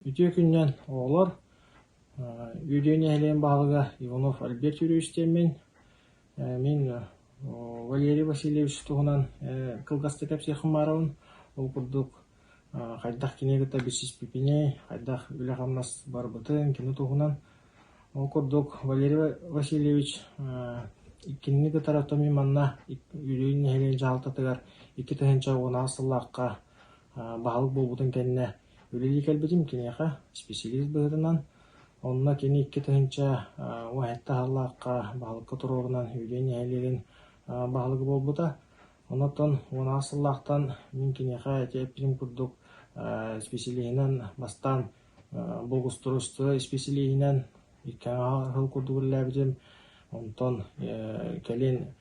Үтүө күнүнэн, оҕолор! Үөдүөй нэһилиэгин баһылыга Иванов Альберт Юрьевич диэммин. Мин Валерий Васильевич туһунан кылгастык кэпсиэхпин баҕарабын. Ол курдук хайдах кинини кытта билсиспиппиний, хайдах үлэ-хамнас барбытын кини туһунан. Ол курдук Валерий Васильевич кинини кытары оттон мин манна Үөдүөй нэһилиэгин дьаһалтатыгар 2010 сыллаахха баһылык буолбутун кэннэ Үлэлии кэлбитим киниэхэ исписэлиис быһыытынан. Онно кини 2017 сыллаахха баһылыкка туруорунан Үөдүөй нэһилиэгин баһылыга буолбута. Онтон 16 сыллаахтан мин киниэхэ ити эппитим курдук исписэлииһинэн бастаан благоустройство исписэлииһинэн икки сыл курдук үлэлээбитим. Онтон кэлин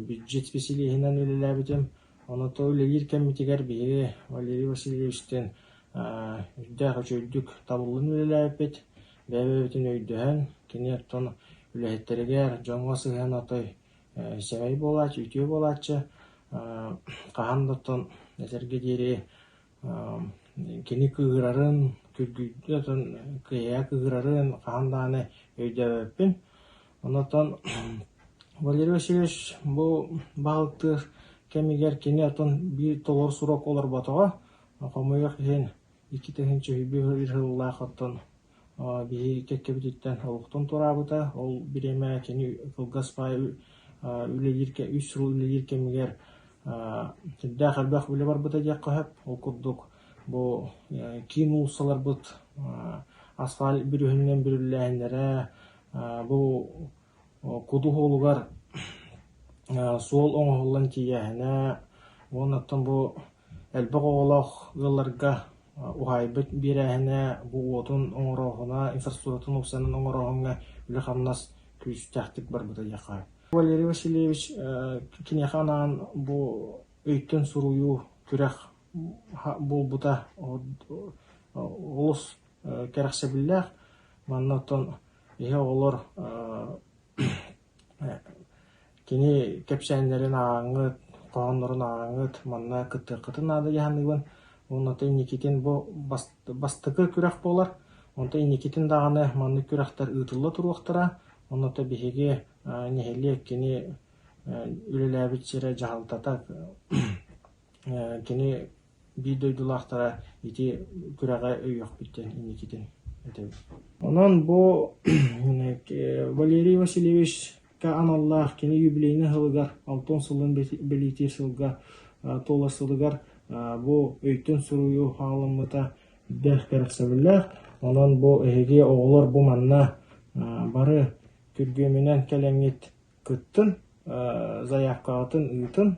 бюджет исписэлииһинэн үлэлээбитим. Онон үлэлиир кэммитигэр биһиги Валерий Васильевичтыын үрдээх үчүгэйдик табыллан үлэлээбиппит. Бэйэ-бэйэбитин өйдөһөн, кини оттон үлэһиттэригэр, дьоҥҥо сыһыана отой сэмэй буолааччы, үтүө буолааччы. Хаһан да оттон этэргэ диэри Кини кыыһырарын, күргүйдүн кыайа кыыһырарын хаһан даҕаны өйдөөбөппүн. Онтон Валерий Васильевич бу баһылыктыыр кэмигэр кини оттон биир толору срок олорботоҕо. Хомойуох иһин 2001 сыллаах оттон Биһиги кэккэбититтэн олохтон туораабыта. Ол бириэмэ кини кылгас баай үлэлиир үс сыл үлэлиир кэмигэр сүрдээх элбэх үлэ барбыта диэххэ сөп. Ол курдук бу киин уулуссаларбыт асфальт бүрүөһүнүнэн бүрүллээһиннэрэ, бу Куду уолугар суол оҥоһуллан тиийээһинэ уонна оттон бу элбэх оҕолоох ыалларга уһаайбыт биэрээһинэ, бу уотун оҥорооһуна, инфраструктуратын уопсайынан оҥорооһуҥҥа үлэ-хамнас күүстээхтик барбыта диэххэ. Валерий Васильевич киниэхэ анаан бу өйтөн суруйуу күрэх буолбута олус кэрэхсэбиллээх. Манна оттон Биһи оҕолор кини кэпсээннэрин ааҕаҥҥыт, хоһооннорун ааҕаҥҥыт, манна кыттыаххытын наада дии саныыбын. Уонна инникитин бу бастакы күрэх буолар. Онтон инникитин даҕаны маннык күрэхтэр ыытылла туруохтара. Онно биһиги нэһилиэк кини үлэлээбит сирэ дьаһалтата кини биир дойдулаахтара ити күрэҕи өйүөхпүт диэн инникитин этэбит. Онон бу Валерий Васильевичка аналлаах кини юбилейнай сылыгар, алтан сылын бэлиэтиир сылга туолар сылыгар бу өйтөн суруйуу хаалыммыта үрдээх кэрэхсэбиллээх. Онон бу эһиги оҕолор бу манна бары күргүөмүнэн кэлэҥҥит кыттын, заявкаҕытын ыытын.